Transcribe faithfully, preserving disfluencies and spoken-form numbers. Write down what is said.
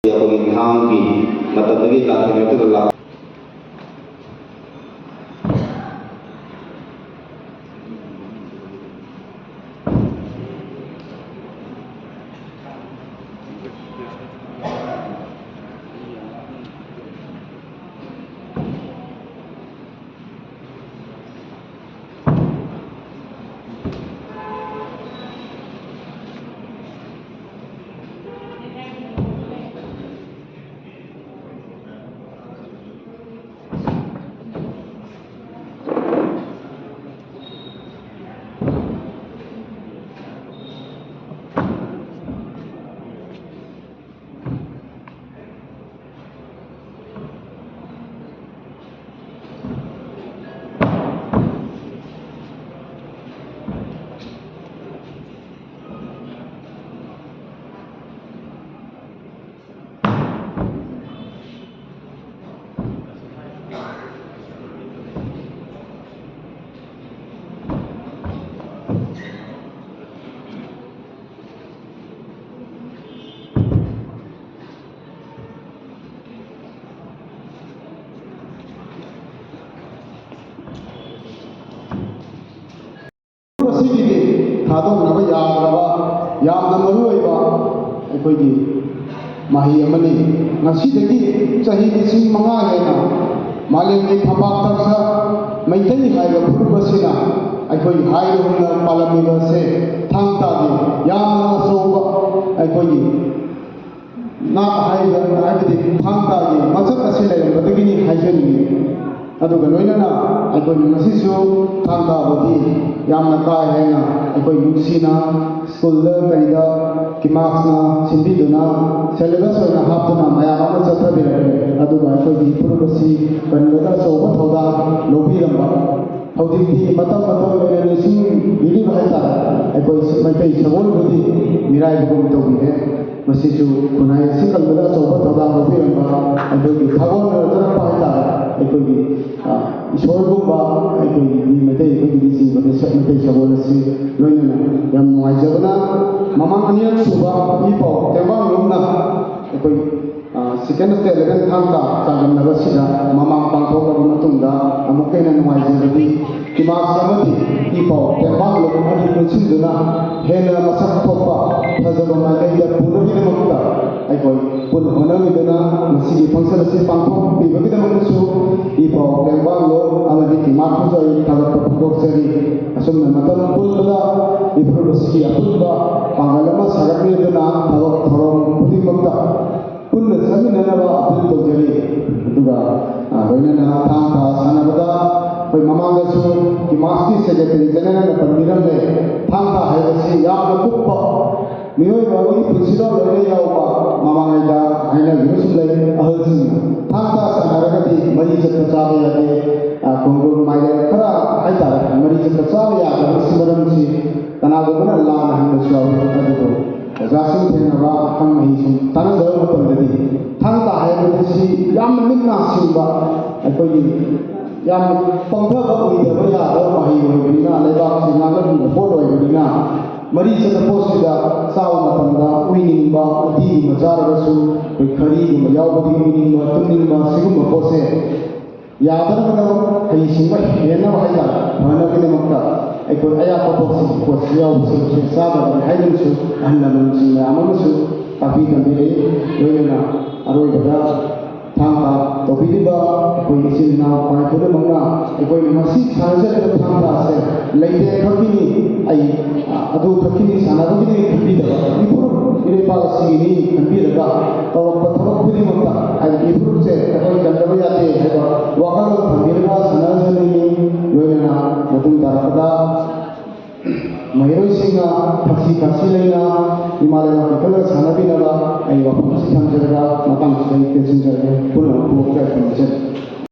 ꯑꯩꯈꯣꯏꯒꯤ ꯊꯥꯡꯒꯤ ꯃꯇꯝꯗꯒꯤ ꯂꯥꯛꯈꯤꯕ ꯑꯗꯨꯒ ꯂꯥꯛ- ꯑꯁꯤꯒꯤꯗꯤ ꯊꯥꯗꯣꯛꯅꯕ ꯌꯥꯗ꯭ꯔꯕ, ꯌꯥꯝꯅ ꯃꯔꯨꯑꯣꯏꯕ ꯑꯩꯈꯣꯏꯒꯤ ꯃꯍꯩ ꯑꯃꯅꯤ꯫ ꯉꯁꯤꯗꯒꯤ ꯆꯍꯤ ꯂꯤꯁꯤꯡ ꯃꯉꯥ ꯍꯦꯟꯅ ꯃꯥꯂꯦꯝꯒꯤ ꯐꯝꯄꯥꯛꯇ ꯃꯩꯇꯩ ꯍꯥꯏꯕ ꯐꯨꯔꯨꯞ ꯑꯁꯤꯅ ꯑꯩꯈꯣꯏꯒꯤ ꯍꯥꯏꯔꯨꯅ ꯄꯥꯜꯂꯝꯃꯤꯕ ꯑꯁꯦ ꯊꯥꯡ ꯇꯥꯒꯤ ꯌꯥꯝꯅ ꯑꯆꯧꯕ ꯑꯩꯈꯣꯏꯒꯤ ꯅꯥꯠ ꯍꯥꯏꯕ, ꯍꯥꯏꯕꯗꯤ ꯊꯥꯡ ꯇꯥꯒꯤ ꯃꯁꯛ ꯑꯁꯤ ꯂꯩꯔꯝꯕꯗꯒꯤꯅꯤ ꯍꯥꯏꯖꯅꯤꯡꯏ꯫ ꯑꯗꯨꯒ ꯂꯣꯏꯅꯅ ꯑꯩꯈꯣꯏꯅ ꯉꯁꯤꯁꯨ ꯊꯥꯡ ꯇꯥꯕꯗꯤ ꯌꯥꯝꯅ ꯀꯥ ꯍꯦꯟꯅ ꯑꯩꯈꯣꯏ ꯅꯨꯡꯁꯤꯅ ꯁ꯭ꯀꯨꯜꯗ ꯀꯔꯤꯗ ꯀꯤꯃꯥꯛꯁꯅ ꯁꯤꯟꯕꯤꯗꯨꯅ ꯁꯦꯂꯦꯕꯁ ꯑꯣꯏꯅ ꯍꯥꯞꯇꯨꯅ ꯃꯌꯥꯝ ꯑꯃ ꯆꯠꯊꯕꯤꯔꯛꯂꯦ꯫ ꯑꯗꯨꯒ ꯑꯩꯈꯣꯏꯒꯤ ꯐꯨꯔꯨꯞ ꯑꯁꯤ ꯀꯟꯕꯗ ꯑꯆꯧꯕ ꯊꯧꯗꯥꯡ ꯂꯧꯕꯤꯔꯝꯕ ꯍꯧꯖꯤꯛꯇꯤ ꯃꯇꯝ ꯃꯇꯝꯒꯤ ꯑꯣꯏꯅ ꯅꯤꯡꯁꯤꯡꯕꯤꯔꯤꯕ ꯍꯥꯏꯇꯥꯔꯦ꯫ ꯑꯩꯈꯣꯏ ꯃꯩꯇꯩ ꯁꯒꯣꯜꯕꯨꯗꯤ ꯃꯤꯔꯥꯏꯕꯒꯨꯝ ꯇꯧꯕꯤꯔꯦ꯫ ꯃꯁꯤꯁꯨ ꯈꯨꯟꯅꯥꯏ ꯑꯁꯤ ꯀꯟꯕꯗ ꯑꯆꯧꯕ ꯊꯧꯗꯥꯡ ꯂꯧꯕꯤꯔꯝꯕ ꯑꯩꯈꯣꯏꯒꯤ ꯊꯥꯒꯣꯟꯅꯖꯔꯛꯄ ꯍꯥꯏꯇꯥꯔꯦ꯫ ꯑꯩꯈꯣꯏꯒꯤ, ꯑ, ꯏꯁꯣꯔꯒꯨꯝꯕ ꯑꯩꯈꯣꯏꯒꯤ ꯃꯩꯇꯩ ꯑꯩꯈꯣꯏꯒꯤ ꯖꯤꯕ ꯃꯩꯇꯩ ꯁꯒꯣꯜ ꯑꯁꯤ ꯂꯣꯏꯅꯅ ꯌꯥꯝ ꯅꯨꯡꯉꯥꯏꯖꯕꯅ ꯃꯃꯥꯡ ꯑꯅꯤꯔꯛ ꯁꯨꯕ ꯏ ꯄꯥꯎ ꯇꯦꯡꯕꯥꯡ ꯂꯨꯝꯅ ꯑꯩꯈꯣꯏ ꯁꯦꯀꯦꯟ ꯁ꯭ꯇꯦꯠ ꯏꯂꯦꯚꯦꯟ ꯊꯥꯡ ꯇꯥ ꯆꯥꯡꯗꯝꯅꯕꯁꯤꯗ ꯃꯃꯥꯡ ꯄꯥꯡꯊꯣꯛꯂꯕ ꯃꯇꯨꯡꯗ ꯑꯃꯨꯛꯀ ꯍꯦꯟꯅ ꯅꯨꯡꯉꯥꯏꯖꯕꯗꯤ ꯀꯤꯃꯥꯛꯁ ꯑꯃꯗꯤ ꯏ ꯄꯥꯎ ꯇꯦꯡꯕꯥꯡ ꯂꯨꯞ ꯑꯅꯤ ꯄꯨꯟꯁꯤꯟꯗꯨꯅ ꯍꯦꯟꯅ ꯃꯁꯛ ꯊꯣꯛꯄ ꯐꯖꯕ ꯃꯥꯏꯀꯩꯗ ꯄꯨꯅꯕꯒꯤꯗꯃꯛꯇ ꯑꯩꯈꯣꯏ ꯄꯨꯟꯅ ꯍꯣꯠꯅꯃꯤꯟꯅꯗꯨꯅ ꯉꯁꯤꯒꯤ ꯐꯪꯁꯟ ꯑꯁꯤ ꯄꯥꯡꯊꯣꯛꯄꯤꯕꯒꯤꯗꯃꯛꯇꯁꯨ ꯏ ꯄꯥꯎ ꯇꯦꯡꯕꯥꯡ ꯂꯨꯞ ꯑꯃꯗꯤ ꯀꯤꯃꯥꯛꯄꯨꯁꯨ ꯑꯩ ꯊꯥꯒꯠꯄ ꯐꯣꯡꯗꯣꯛꯆꯔꯤ꯫ ꯑꯁꯨꯝꯅ ꯃꯇꯝ ꯄꯨꯝꯕꯗ ꯏꯐꯨꯔꯨꯞ ꯑꯁꯤꯒꯤ ꯑꯄꯨꯟꯕ ꯄꯥꯡꯒꯜ ꯑꯃ ꯁꯥꯒꯠꯃꯤꯟꯅꯗꯨꯅ ꯊꯕꯛ ꯊꯧꯔꯝ ꯈꯨꯗꯤꯡꯃꯛꯇ ꯄꯨꯟꯅ ꯆꯠꯃꯤꯟꯅꯅꯕ ꯑꯄꯤꯜ ꯇꯧꯖꯔꯤ꯫ ꯑꯗꯨꯒ, ꯑ, ꯂꯣꯏꯅꯅ ꯊꯥꯡ ꯇꯥ ꯁꯥꯟꯅꯕꯗ ꯑꯩꯈꯣꯏ ꯃꯃꯥꯡꯗꯁꯨ ꯀꯤꯃꯥꯛꯁꯀꯤ ꯁꯦꯀ꯭ꯔꯦꯇꯔꯤ ꯖꯦꯅꯔꯦꯜꯅ ꯄꯟꯕꯤꯔꯝꯂꯦ, ꯊꯥꯡ ꯇꯥ ꯍꯥꯏꯕꯁꯤ ꯌꯥꯝꯅ ꯀꯨꯞꯄ ꯃꯤꯑꯣꯏꯕ ꯑꯃꯒꯤ ꯄꯨꯟꯁꯤꯗ ꯂꯣꯏꯅ ꯌꯥꯎꯕ ꯃꯃꯥꯡꯉꯩꯗ ꯍꯥꯏꯅꯕꯤꯕꯁꯨ ꯂꯩ ꯑꯍꯜꯁꯤꯡꯅ꯫ ꯊꯥꯡ ꯇꯥ ꯁꯥꯟꯅꯔꯒꯗꯤ ꯃꯔꯤ ꯆꯠꯄ ꯆꯥꯕ ꯌꯥꯗꯦ, ꯑ, ꯈꯣꯡꯗ꯭ꯔꯨꯝ ꯃꯥꯏꯔꯦꯟ ꯈꯔ ꯍꯥꯏꯇꯥꯔꯦ, ꯃꯔꯤ ꯆꯠꯄ ꯆꯥꯕ ꯌꯥꯗꯕꯒꯤ ꯃꯔꯝꯁꯤ ꯀꯅꯥꯒꯨꯝꯕꯅ ꯂꯥꯟꯅ ꯍꯪꯕꯁꯨ ꯌꯥꯎꯏ꯫ ꯑꯗꯨꯕꯨ ꯑꯣꯖꯥꯁꯤꯡ ꯊꯦꯡꯅꯕ ꯑꯈꯪ ꯑꯍꯩꯁꯤꯡ ꯇꯥꯟꯅꯖꯕ ꯃꯇꯝꯗꯗꯤ ꯊꯥꯡ ꯇꯥ ꯍꯥꯏꯕꯁꯤ ꯌꯥꯝꯅ ꯃꯤꯠ ꯅꯥ ꯁꯤꯡꯕ, ꯑꯩꯈꯣꯏꯒꯤ ꯌꯥꯝ ꯄꯪꯊꯕ ꯎꯏꯗꯕ ꯌꯥꯗꯕ ꯃꯍꯩ ꯑꯣꯏꯕꯅꯤꯅ, ꯂꯩꯕꯥꯛꯁꯤ ꯉꯥꯛꯂꯝꯕ ꯄꯣꯠ ꯑꯣꯏꯕꯅꯤꯅ, ꯃꯔꯤ ꯆꯠꯄ ꯄꯣꯠꯁꯤꯗ ꯆꯥꯕ ꯃꯇꯝꯗ ꯎꯏꯅꯤꯡꯕ, ꯎꯇꯤꯒꯨꯝꯕ ꯆꯥꯔꯒꯁꯨ ꯑꯩꯈꯣꯏ ꯈꯔꯤꯒꯨꯝꯕ ꯌꯥꯎꯕꯗꯒꯤ ꯎꯏꯅꯤꯡꯕ, ꯇꯨꯝꯅꯤꯡꯕ, ꯁꯤꯒꯨꯝꯕ ꯄꯣꯠꯁꯦ ꯌꯥꯗꯅꯕꯒꯤꯗꯃꯛ, ꯍꯩꯁꯤꯡꯕ ꯍꯦꯟꯅꯕ ꯍꯥꯏꯇꯥꯔꯦ, ꯐꯅꯕꯒꯤꯗꯃꯛꯇ ꯑꯩꯈꯣꯏ ꯑꯌꯥꯛꯄ ꯄꯣꯠꯁꯤꯡ, ꯄꯣꯠꯁꯤ ꯌꯥꯎꯕꯁꯤꯡꯁꯦ ꯆꯥꯗꯕꯅꯤ ꯍꯥꯏꯗꯨꯅꯁꯨ ꯑꯍꯜ ꯂꯃꯟꯁꯤꯡ ꯃꯌꯥꯝ ꯑꯃꯁꯨ ꯇꯥꯛꯄꯤ ꯇꯝꯕꯤꯔꯛꯏ꯫ ꯂꯣꯏꯅꯅ ꯑꯔꯣꯏꯕꯗ ꯊꯥꯡ ꯇꯥ ꯇꯧꯕꯤꯔꯤꯕ ꯑꯩꯈꯣꯏ ꯏꯆꯤꯜ ꯏꯅꯥꯎ ꯈ꯭ꯋꯥꯏ ꯄꯨꯝꯅꯃꯛꯅ ꯑꯩꯈꯣꯏꯅ ꯉꯁꯤ ꯁꯥꯟꯅꯖꯔꯤꯕ ꯊꯥꯡ ꯇꯥ ꯑꯁꯦ ꯂꯩꯇꯦꯡ ꯈꯛꯀꯤꯅꯤ, ꯑꯩ, ꯑ, ꯑꯗꯨ ꯈꯛꯀꯤꯅꯤ, ꯁꯥꯟꯅꯕꯒꯤꯅꯤ ꯈꯟꯕꯤꯗꯕ, ꯏꯐꯨꯔꯨꯞ ꯏꯔꯩꯄꯥꯛ ꯑꯁꯤꯒꯤꯅꯤ ꯈꯟꯕꯤꯔꯒ ꯇꯧꯔꯛꯄ ꯊꯕꯛ ꯈꯨꯗꯤꯡꯃꯛꯇ, ꯍꯥꯏꯗꯤ ꯏꯐꯨꯔꯨꯞꯁꯦ ꯑꯩꯈꯣꯏ ꯀꯟꯗꯕ ꯌꯥꯗꯦ ꯍꯥꯏꯕ ꯋꯥꯈꯜꯂꯣꯟ ꯊꯝꯕꯤꯔꯒ ꯁꯥꯟꯅꯖꯅꯤꯡꯉꯤ꯫ ꯂꯣꯏꯅꯅ ꯃꯇꯨꯡ ꯇꯥꯔꯛꯄꯗ ꯃꯍꯩꯔꯣꯏꯁꯤꯡꯅ ꯊꯛꯁꯤ ꯈꯥꯁꯤ ꯂꯩꯅ ꯏꯃꯥ ꯂꯩꯕꯥꯛꯀꯤ ꯈꯜꯂꯒ ꯁꯥꯟꯅꯕꯤꯅꯕ ꯑꯩ ꯋꯥꯐꯝ ꯑꯁꯤ ꯊꯝꯖꯔꯒ ꯃꯇꯥꯡꯁꯤꯗ ꯑꯩ ꯇꯦꯟꯁꯤꯟꯖꯔꯒꯦ꯫ ꯄꯨꯝꯅꯃꯛꯄꯨ ꯏꯀꯥꯏ ꯈꯨꯝꯅꯖꯔꯤ꯫